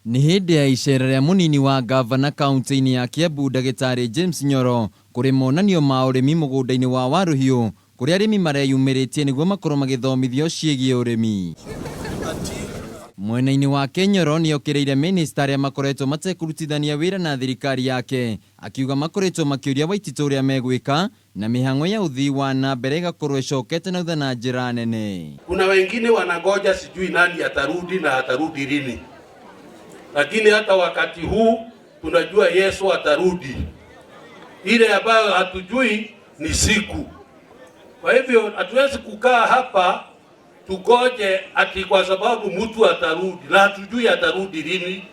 Nĩ hĩndĩ ya icera rĩa mũnini wa ngavana kaunti-inĩ ya Kiambu Ndagĩtarĩ James Nyoro kũrĩ monanio ma ũrĩmi mũgũnda-inĩ wa Waruhiũ kũrĩa arĩmi mareyumĩrĩtie nĩguo makorwo magĩthomithio ciĩgiĩ ũrĩmi. Mwena-inĩ wake Nyoro nĩokĩrĩire mĩnĩsta arĩa makoretwo matekũrutithania wĩra na thirikari yake akiuga makoretwo makĩũria Waititũ ũrĩa megwĩka na mĩhang'o ya ũthii wa na mbere ĩgakorwo ĩcokete na thutha na njĩra nene. Kuna wengine wanangoja sijui nani atarudi na atarudi lini, lakini hata wakati huu tunajua Yesu atarudi. Ile ambayo hatujui ni siku. Kwa hivyo hatuwezi kukaa hapa tugoje ati kwa sababu mtu atarudi na hatujui atarudi lini.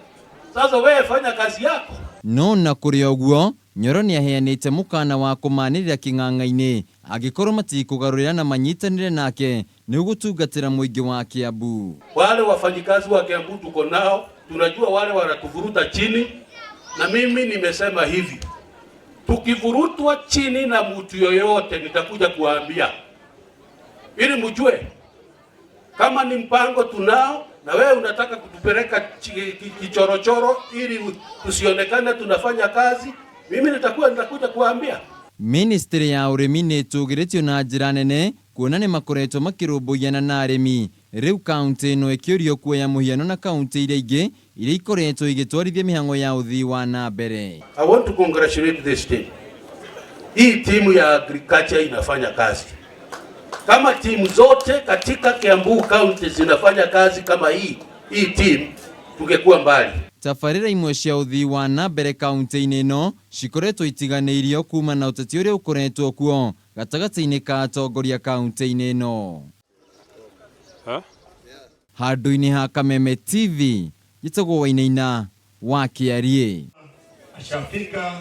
Sasa wewe fanya kazi yako. No na kũrĩ ũguo Nyoro nĩaheanĩte mũkana wa kũmanĩrĩra kĩng'ang'a-inĩ angĩkorwo matikũgarũrĩra na manyitanĩre nake nĩ gũtungatĩra mũingĩ wa Kiambu. Wale wafanyikazi wa Kiambu tuko nao, tunajua wale wanatuvuruta chini, na mimi nimesema hivi, tukivurutwa chini na mtu yoyote nitakuja kuwaambia ili mjue kama ni mpango tunao, na wewe unataka kutupeleka kichorochoro ili tusionekane tunafanya kazi, mimi nitakuja kuwaambia. Ministry ya ũrĩmi nĩ ĩtũgĩrĩtio na njĩra nene kuona nĩ makoretwo makĩrũmbũyana na arĩmi rĩu kaunti ĩno ĩkĩũrio kuoya mũhiano na kaunti iria ingĩ iria ikoretwo igĩtwarithia mĩhang'o ya ũthii wa na mbere. I want to congratulate this team. Hii timu ya agriculture inafanya kazi. Kama timu zote katika Kiambu County zinafanya kazi kama hii team tungekuwa mbali. Tabarĩra imwe cia ũthii wa na mbere kaunti-inĩ ĩno cikoretwo itiganĩirio kuma na ũteti ũrĩa ũkoretwo kuo gatagatĩ-inĩ ka atongoria kaunti-inĩ ĩno. Handũ-inĩ ha Kameme TV njĩtagwo Wainaina wa Kĩariĩ. Ashafika.